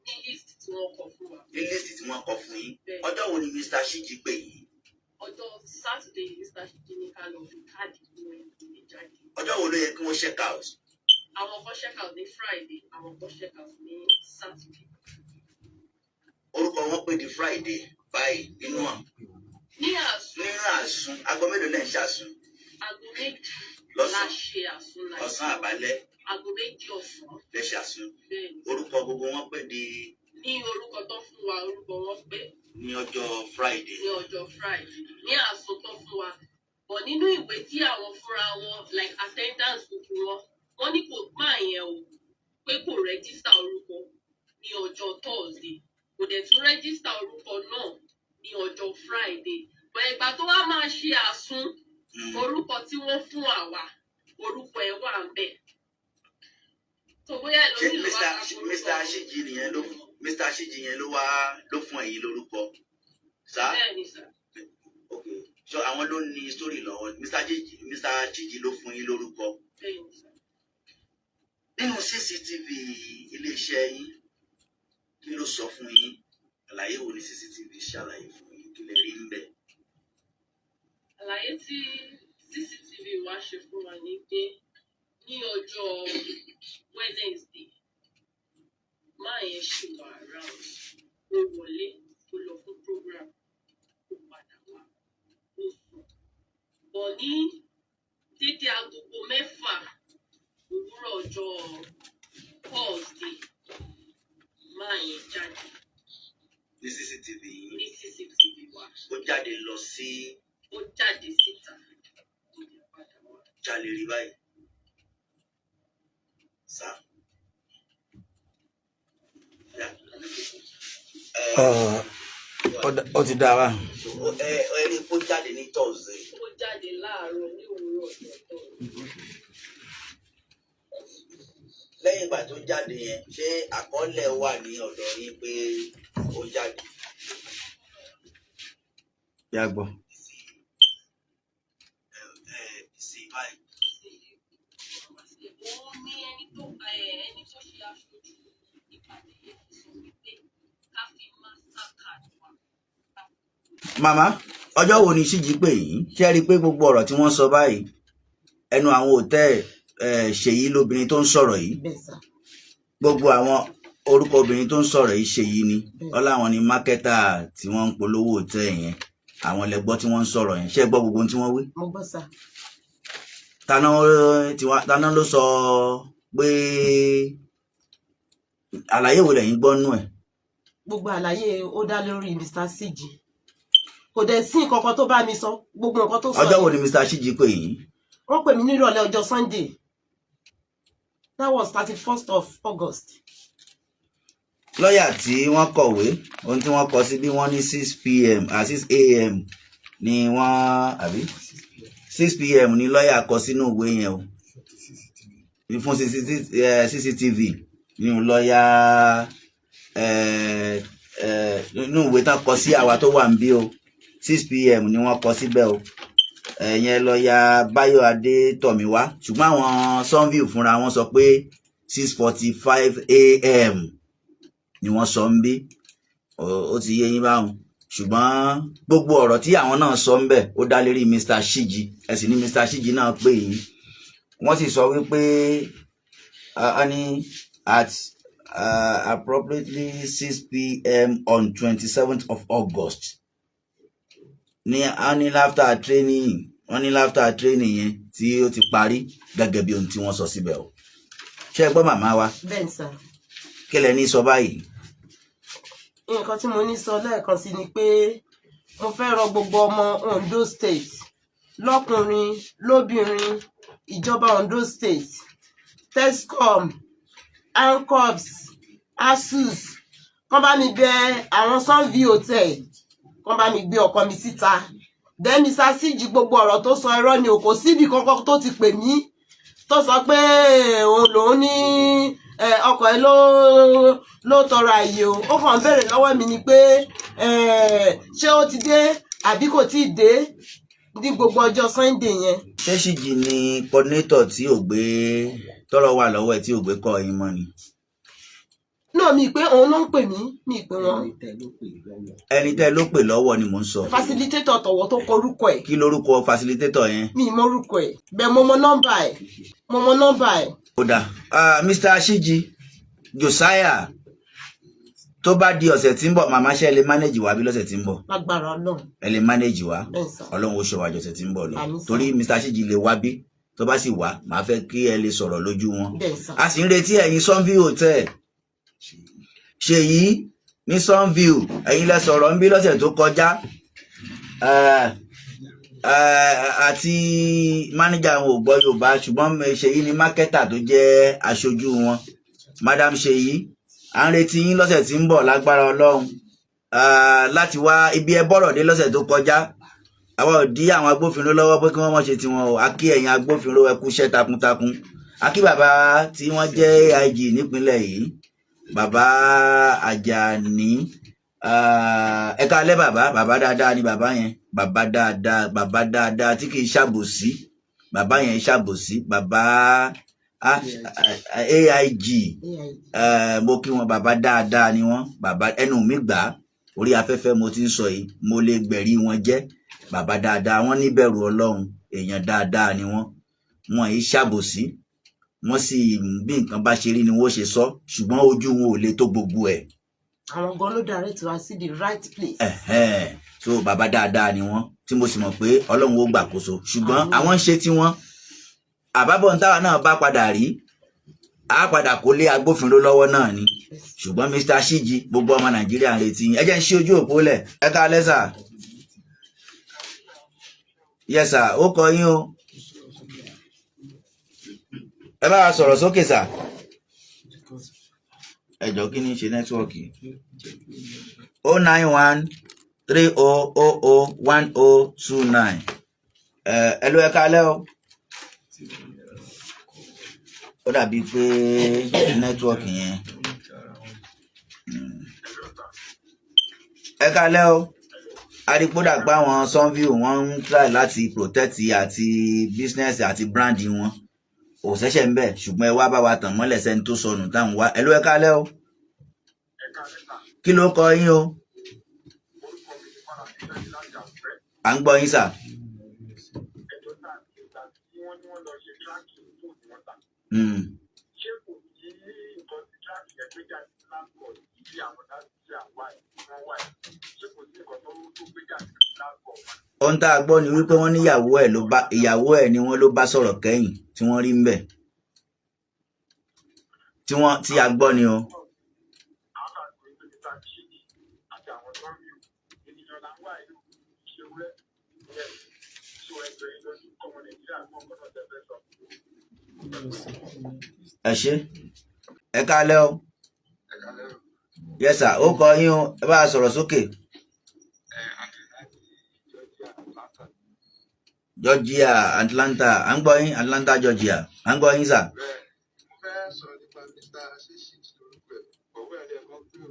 Ní list tí wọ́n kọ fún wa. Ní list tí wọ́n kọ fún yín. Bẹ́ẹ̀. Ọjọ́ wo ni Mr. Shiji pè yín? Ọjọ́ Saturday, Mr. Shiji ní ká lọ fi káàdì fún ẹni tó lè jáde. Ọjọ́ wo ló yẹ kí wọ́n check out? Àwọn kan check out ní Friday, àwọn kan check out ní Saturday. Orúkọ wọn pé di Friday báyìí nínú Ní àsùn. Nínú àsun, aago mélòó lẹ́ ń ṣàsùn? Aago 2 la Lọ́sàn? ṣe àsùn láì. Ọ̀sán àbálẹ́? Aago 2 ọ̀sán. Lẹ́ ṣàsùn? Bẹ́ẹ̀ ni. Orúkọ gbogbo wọn pé di Ní orúkọ tó fún wa, orúkọ wọn pé. Ní ọjọ́ Friday? Ní ọjọ́ Friday, ní àsùn tó fún wa. But nínú ìwé tí àwọn fúnra wọn, like attendance book wọn, wọ́n ní kò máa yẹn o, pé kò register orúkọ ní ọjọ́ Thursday, kò dẹ̀ tún register orúkọ náà ní ọjọ́ Friday. But ìgbà tó wá máa ṣe àsun, orúkọ tí wọ́n fún àwa, orúkọ ẹ̀ wà ń bẹ̀ tó bóyá Ṣé ẹlòmíì ló wá Mr. ta orúkọ. Mr. Shiji nìyẹn ló, Mr. Shiji yẹn ló wá ló fún ẹ̀yin lórúkọ sá? Bẹ́ẹ̀ ni sà. Ok, so àwọn ló ní story lọ́wọ́. Mr. Shiji, Mr. Shiji ló fún yín lórúkọ? Bẹ́ẹ̀ ni sà. Nínú CCTV iléeṣẹ́ yín, kí ló sọ fún yín? Àlàyé wo ni CCTV ṣàlàyé fún yín? Kí lè rí ń bẹ̀? Àlàyé tí CCTV wa ṣe fún wa ni pé ní ọjọ́ Wednesday, máa yẹn ṣì wà around. Ó wọlé, ó lọ fún program, ó padà wá, ó sùn bọ̀. Ní dédé agogo 6 òwúrọ̀ ọjọ́ Thursday, máa yẹn jáde. Ní CCTV yín? Ní CCTV wa. Ó jáde lọ sí? Ó jáde síta, ó dẹ̀ padà wá. Jalè rí báyìí sá. Ya. Ó ti dá wa. Ẹ rí i kó jáde ní Thursday? Ó jáde láàárọ̀, ní òwúrọ̀ ọjọ́ Thursday. Lẹ́yìn ìgbà tó jáde yẹn, ṣé àkọọ́lẹ̀ wà ní ọ̀dọ̀ yín pé ó jáde? Yá gbọ́. Sí báyìí. Òun ní ẹni tó ṣe aṣojú ìpàdé yẹn ti sọ wípé ká fi Mastercard wa. Màmá, ọjọ́ wo ni Ṣíjì pè yín? Ṣé ẹ rí i pé gbogbo ọ̀rọ̀ tí wọ́n sọ báyìí, ẹnu àwọn hòtẹ́ẹ̀ Ṣèyí lóbìnrin tó ń sọ̀rọ̀ yìí? Bẹ́ẹ̀ sà. Gbogbo àwọn orúkọ obìnrin tó ń sọ̀rọ̀ yìí, Ṣèyí ni. Bẹ́ẹ̀. Wọ́n láwọn ni marketer tí wọ́n ń polówó hòtẹ́ẹ̀ yẹn. Àwọn lẹ́gbọ́ tí wọ́n ń sọ̀rọ̀ yẹn. Ṣé ẹ gbọ́ gbogbo ohun tí wọ́n wí? Mo gbọ́ sà. Taná tiwa, taná ló sọ pé àlàyé wo lẹ̀yin gbọ́ nú ẹ̀? Gbogbo àlàyé ó dá lórí Mr. Siji. Kò dẹ̀ sí nǹkan kan tó bá mi sọ, gbogbo nǹkan tó sọ. Ọjọ́ wo ni Mr. Ṣíjì pè yín? Wọ́n pè mí nírọ̀lẹ́ ọjọ́ Sunday. That was 31st of August. Lọ́ọ̀yà tí wọ́n kọ̀wé, ohun tí wọ́n kọ sí bí, wọ́n ní 6 p.m. à 6 a.m. ni wọ́n, àbí 6 p.m. ni lọ́ọ̀yà kọ sínú ìwé yẹn o, fún CCTV nínú lọ́ọ̀yà nínú ìwé tán kọ sí àwa tó wà níbí o, 6 p.m. ni wọ́n kọ síbẹ̀ o. Ẹ̀yẹn lọ́ọ̀yà Báyọ̀ Adétọ̀míwá. Ṣùgbọ́n àwọn Sunview fúnra wọn sọ pé 6:45 a.m. ni wọ́n sọ ń bí. Ó ti yé yín báwọn. Ṣùgbọ́n gbogbo ọ̀rọ̀ tí àwọn náà sọ ń bẹ̀, ó dá lérí Mr. Shiji. Ẹ sì ní Mr. Shiji náà pè yín. Wọ́n sì sọ wípé ní at appropriately 6 p.m. on 27th of August ní a ní after training, wọ́n ní after training yẹn tí ó ti parí, gẹ́gẹ́ bí ohun tí wọ́n sọ síbẹ̀ o. Ṣé ẹ gbọ́, màmá wa? Bẹ́ẹ̀ ni sir. Kí lẹ ní sọ báyìí? Nǹkan tí mo ní sọ lẹ́ẹ̀kan sí ni pé mo fẹ́ rọ gbogbo ọmọ Ondo State, lọ́kùnrin lóbìnrin, ìjọba Ondo State, TESCOM, ANCOPSS, ASUU, kán bá mi bẹ àwọn Sunview Hotel, kán bá mi gbé ọkọ mi síta. Then Mr. Siji, gbogbo ọ̀rọ̀ tó sọ, irọ́ ni o. Kò síbi kankan tó ti pè mí tó sọ pé òun lòun ní ọkọ ẹ ló tọrọ àyè o. Ó kàn ń béèrè lọ́wọ́ mi ni pé ṣé ó ti dé àbí kò tíì dé ní gbogbo ọjọ́ Sunday yẹn. Ṣé Ṣíjì ni coordinator tí ò gbé tọ́rọ̀ wà lọ́wọ́ ẹ̀ tí ò gbé kọ́ yín mọ́ ni? Náà mi pé òun ló ń pè mí, mi pé wọn. Ẹni tẹ́ ló pè lọ́wọ́ ni mò ń sọ. Facilitator tọ̀wọ̀ tó kọ orúkọ ẹ̀. Kí lorúkọ facilitator yẹn? Mi ì mọ orúkọ ẹ̀ bẹ́ẹ̀, mo mọ nọ́mbà ẹ̀, mo mọ nọ́mbà ẹ̀. Ó dáa. Mr. Ṣíjì Josiah, tó bá di ọ̀sẹ̀ tí ń bọ̀, màmá, ṣe lè manage wá bí lọ́sẹ̀ tí ń bọ̀? Lágbára Ọlọ́run. Ẹ lè manage wá? Bẹ́ẹ̀ sir. Ọlọ́run ó ṣọ́ wa jọ̀sẹ̀ tí ń bọ̀ lọ. Àmín sir. Torí Mr. Ṣíjì lè wá bí. Tó bá sì wá, màá fẹ́ kí ẹ lè sọ̀rọ̀ lójú wọn. Bẹ́ẹ̀ sir. A sì ń retí ẹ̀yin Sunview Hotel, Ṣèyí ní Sunview, ẹ̀yin lẹ sọ̀rọ̀ ń bí lọ́sẹ̀ tó kọjá. Àti mánéjà wọn ò gbọ́ Yorùbá, ṣùgbọ́n Ṣèyí ni marketer tó jẹ́ aṣojú wọn. Madam Ṣèyí, à ń retí yín lọ́sẹ̀ tí ń bọ̀ lágbára Ọlọ́run láti wá ibi ẹ bọ́rọ̀ dé lọ́sẹ̀ tó kọjá. Àwa ò dí àwọn agbófinró lọ́wọ́ pé kí wọ́n má ṣe tiwọn o. A kí ẹ̀yin agbófinró, ẹ kú iṣẹ́ takuntakun. A kí bàbá tí wọ́n jẹ́ AIG nípínlẹ̀ yìí, bàbá Àjàní. Ẹ káalẹ́ bàbá. Bàbá dáadáa ni bàbá yẹn, bàbá dáadáa, bàbá dáadáa tí kì í ṣàbòsí. Bàbá yẹn ṣàbòsí bàbá AIG. Mo kí wọn, bàbá dáadáa ni wọn. Bàbá ẹnu mi gbà á, orí afẹ́fẹ́ mo ti ń sọ yìí, mo lè gbẹ̀rí wọn jẹ́ bàbá dáadáa. Wọn níbẹ̀rù Ọlọ́run, èèyàn dáadáa ni wọn. Wọn yìí ṣàbòsí, wọn sì bí nǹkan bá ṣe rí ni wọn ó ṣe sọ, ṣùgbọ́n ojú wọn ò lè tó gbogbo ẹ̀. Àwọn gan ló direct wa sí the right place. Ẹ̀hẹ́n. So bàbá dáadáa ni wọ́n, tí mo sì mọ̀ pé Ọlọ́run ó gbàkóso, ṣùgbọ́n Àmín. àwọn ń ṣe tiwọn. Àbábọ̀ ń táwa náà bá padà rí, á padà kó lé agbófinró lọ́wọ́ náà ni. Ṣùgbọ́n Mr. Ṣíjì, gbogbo ọmọ Nàìjíríà ń retí yín. Ẹ jẹ́ ń ṣí ojú òpó lẹ̀. Ẹ káalẹ́ sir. Yes sir, ó kọ yín o. Ẹ bá wa sọ̀rọ̀ sókè sir. Ẹ jọ̀ọ́, kí ni ṣe network? 09130001029. Ẹ ló, ẹ káalẹ́ o. Ó dàbíi pé network yẹn. Ẹ káalẹ́ o. Arípòdà pé àwọn Sunview, wọ́n ń try láti protect àti business àti brand wọn, kò ṣẹ̀ṣẹ̀ ń bẹ̀, ṣùgbọ́n ẹ wá bá wa tàn mọ́lẹ̀ sẹ́ni tó sọnù táwọn wá. Ẹ ló, ẹ káalẹ́ o. Kí ló kọ yín o? À ń gbọ́ yín sir. Ẹjọ́ náà, ìgbà tí wọ́n ní wọ́n lọ ṣe tracking fóònù wọn tà, ṣé kò sí nǹkan tí tracking yẹn gbé jáde last call tí àwọn tí àwọn ẹ̀ wọ́n wà ẹ̀? Ṣé kò sí nǹkan tó gbé jáde last call wọn? Ohun tá a gbọ́ ni wípé wọ́n níyàwó ẹ̀ ló bá, ìyàwó ẹ̀ ni wọ́n ló bá sọ̀rọ̀ kẹ́yìn tí wọ́n rí ń bẹ̀, tí wọ́n tí a gbọ́ ni o. Àwọn àgbẹ̀ pé Mr. Chidi àti àwọn tó ń rí ènìyàn là ń wá ìlú ṣe wúrẹ́ yẹn so ẹgbẹ́ ìlọsí kọ́mọ Nàìjíríà gbọ́ nǹkan náà tẹ́ fẹ́ sọ. Ẹ ṣé, ẹ káalẹ́ o. Yes sir, ó kọ yín o. Ẹ bá a sọ̀rọ̀ sókè. Georgia, Atlanta, à ń gbọ́ yín. Atlanta, Georgia, à ń gbọ́ yín sir. Bẹ́ẹ̀, mo fẹ́ sọ̀rọ̀ nípa Mr. Ṣíṣí lórúkọ ẹ̀ ọ̀wọ́ ẹ̀ lẹ́ẹ̀kan pé o.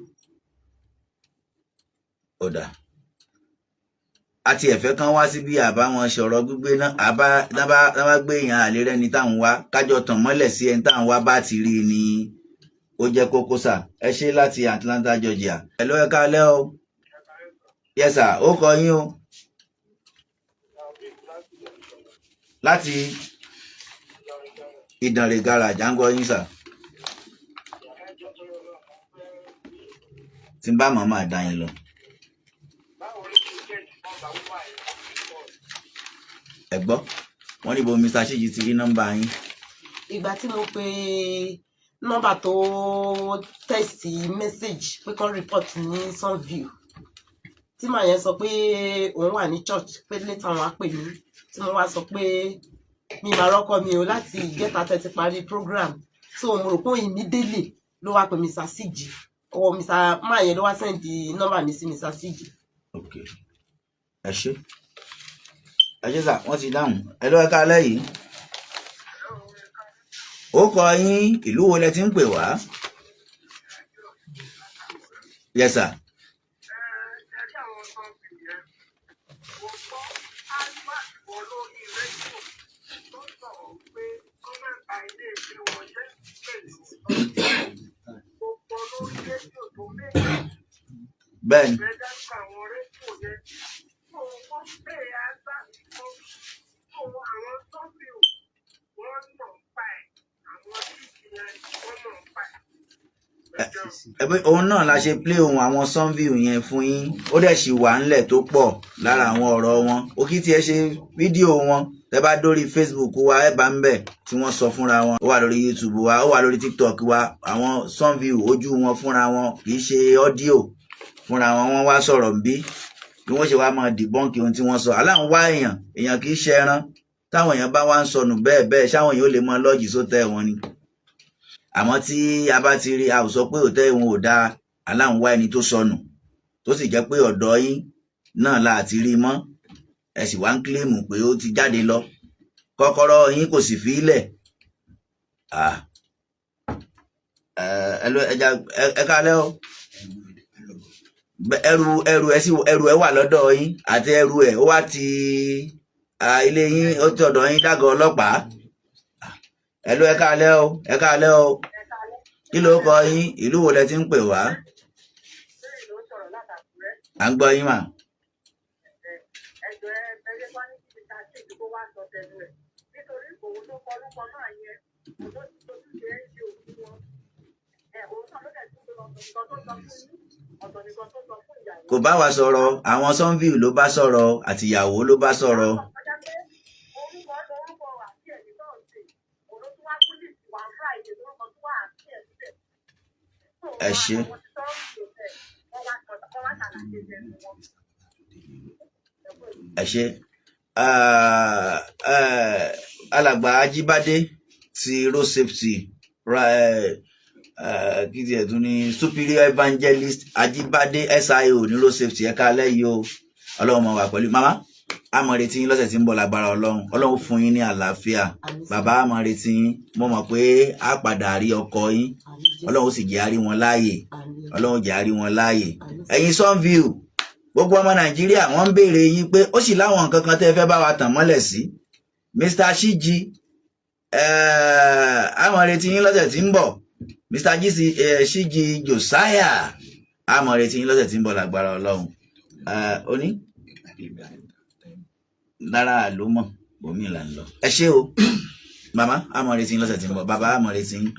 Ó dà, àti ẹ̀fẹ́ kan wá síbí àbá wọn sọ̀rọ̀ gbígbé náà, àbá nábà gbé èèyàn àlè rẹ́ni táwọn wá, kájọ tàn mọ́lẹ̀ sí ẹni táwọn wá bá ti rí i ni ó jẹ́ kókó sir. Ẹ ṣé láti Atlanta, Georgia. Ẹ ló, ẹ káalẹ́ o. Yes sir, ó kọ yín o. Láti Ìdànrè garage, à ń gbọ́ yín sà. Tí n bá mọ̀, máa dá yín lọ. Báwo ló ṣe jẹ́ nọ́mbà wíwá yẹn? Ẹ gbọ́, wọ́n níbo Mr. Ṣíjì ti rí nọ́mbà yín? Ìgbà tí mo pe nọ́mbà tó text message pé kán report ní Sunview, tí màá yẹn sọ pé òun wà ní church, pé later wọn á pè mí, tí mo wá sọ pé mi máa rọ́kọ mi o láti ìjẹta tẹ́ ti parí program. So mo rò pé immediately ló wá pe Mr. Siji, ọwọ́ Mr. máa yẹn ló wá send nọ́mbà mi sí Mr. Siji. Ok, ẹ ṣé, ẹ ṣé sà, wọ́n ti dáhùn. Ẹ lọ́wọ́ ká lẹ́yìn ó kọ yín, ìlú wo lẹ ti ń pè wá? Yes sir. Ẹ rí àwọn sọ́ọ̀bì yẹn, mo gbọ́ advert wọn lórí rédíò tó sọ̀rọ̀ pé kọ́ má ba ilé ìgbé wọn jẹ́ pẹ̀lú. Mo gbọ́ lórí rédíò tó méjì. Bẹ́ẹ̀ni. Ẹ dárúkọ àwọn rédíò yẹn tó wọ́n pè advert wọn tó àwọn sọ́ọ̀bì wọ́n mọ̀ ń pa ẹ̀, àwọn tíìtì yẹn wọ́n mọ̀ ń pa ẹ̀. Ẹ pé òun náà la ṣe play ohun àwọn Sunview yẹn fún yín. Ó dẹ̀ sì wà ńlẹ̀ tó pọ̀ lára àwọn ọ̀rọ̀ wọn. Ó kí tiẹ̀ ṣe fídíò wọn, tẹ́ bá dórí Facebook wa, ẹ bá ń bẹ̀ tí wọ́n sọ fúnra wọn. Ó wà lórí YouTube wa, ó wà lórí TikTok wa. Àwọn Sunview ojú wọn fúnra wọn, kì í ṣe audio, fúnra wọn wọ́n wá sọ̀rọ̀ ń bí bí wọ́n ṣe wá máa debunk ohun tí wọ́n sọ. Aláǹ wá èèyàn, èèyàn kì í ṣe ẹran. Táwọn èèyàn bá wá ń sọnù bẹ́ẹ̀ bẹ́ẹ̀, ṣáwọn èèyàn ó lè mọ lọ́ọ̀jì sótẹ́ wọn ni? Àmọ́ tí a bá ti rí, a ò sọ pé òtẹ́ wọn ò dáa. Aláǹ wá ẹni tó sọnù, tó sì jẹ́ pé ọ̀dọ̀ yín náà la ti rí mọ́. Ẹ sì wá ń claim pé ó ti jáde lọ, kọ́kọ́rọ́ yín kò sì fi í lẹ̀. Ah, ẹ ló ẹja ẹ kálẹ́ o. Ẹrù ẹ sì, ẹrù ẹ wà lọ́dọ̀ yín àti ẹrù ẹ ó wá ti ilé yín, ó ti ọ̀dọ̀ yín dágọ̀ ọlọ́pàá. Ẹ ló ẹ kálẹ́ o, ẹ kálẹ́ o. Kí ló kọ yín? Ìlú wo lẹ ti ń pè wá? À ń gbọ́ yín mà. Ẹjọ, ẹ bẹ̀rẹ̀ wá ní kíbi tá a ṣe ìdúgbò wá sọ tẹnu ẹ̀, nítorí òun ló kọ orúkọ náà yẹn, òun ló ti tójú ṣe é ṣe òkú wọn. Ẹ òun náà ló dẹ̀ tún lọ nǹkan tó sọ fún yín, ọ̀tọ̀ nìkan tó sọ fún ìyàwó. Kò bá wa sọ̀rọ̀, àwọn Sunview ló bá sọ̀rọ̀, àtìyàwó ló bá sọ̀rọ̀. Ọjà pé orúkọ orúkọ àti ẹ̀mí náà ṣe òun ló tún wá fún list wá Friday lórúkọ tó wà àti ẹ̀ síbẹ̀. Ẹ ṣé. Àwọn tí Sunview tẹ̀ wọ́n wá wọ́n wá ṣàlàyé tẹnu wọn. Ẹ ṣé. Alàgbà Ajíbádé ti road safety kí tiẹ̀ tún ní superior evangelist Ajíbádé SIO ní road safety, ẹ̀ka alẹ́ yìí o. Ọlọ́run máa wà pẹ̀lú màmá. A máa retí yín lọ́sẹ̀ tí ń bọ̀ lágbára Ọlọ́run. Ọlọ́run fún yín ní àlàáfíà. Àmín sà. Bàbá, a máa retí yín. Mo mọ̀ pé a padà rí ọkọ yín. Àmín Jésù. Ọlọ́run ó sì jẹ́ á rí wọn láàyè. Àmín. Ọlọ́run jẹ́ á rí wọn láàyè. Àmín sà. Ẹ̀yin Sunview, gbogbo ọmọ Nàìjíríà wọ́n ń béèrè yín pé ó sì láwọn nǹkan kan tẹ́ ẹ fẹ́ bá wa tàn mọ́lẹ̀ sí. Mr. Shiji, a máa retí yín lọ́sẹ̀ tí ń bọ̀. Mr. Shiji Josiah, a máa retí yín lọ́sẹ̀ tí ń bọ̀ lágbára Ọlọ́run. Oní lára ló mọ̀ bòmí là ń lọ. Ẹ ṣé o màmá, a máa retí yín lọ́sẹ̀ tí ń bọ̀. Bàbá, a máa retí yín.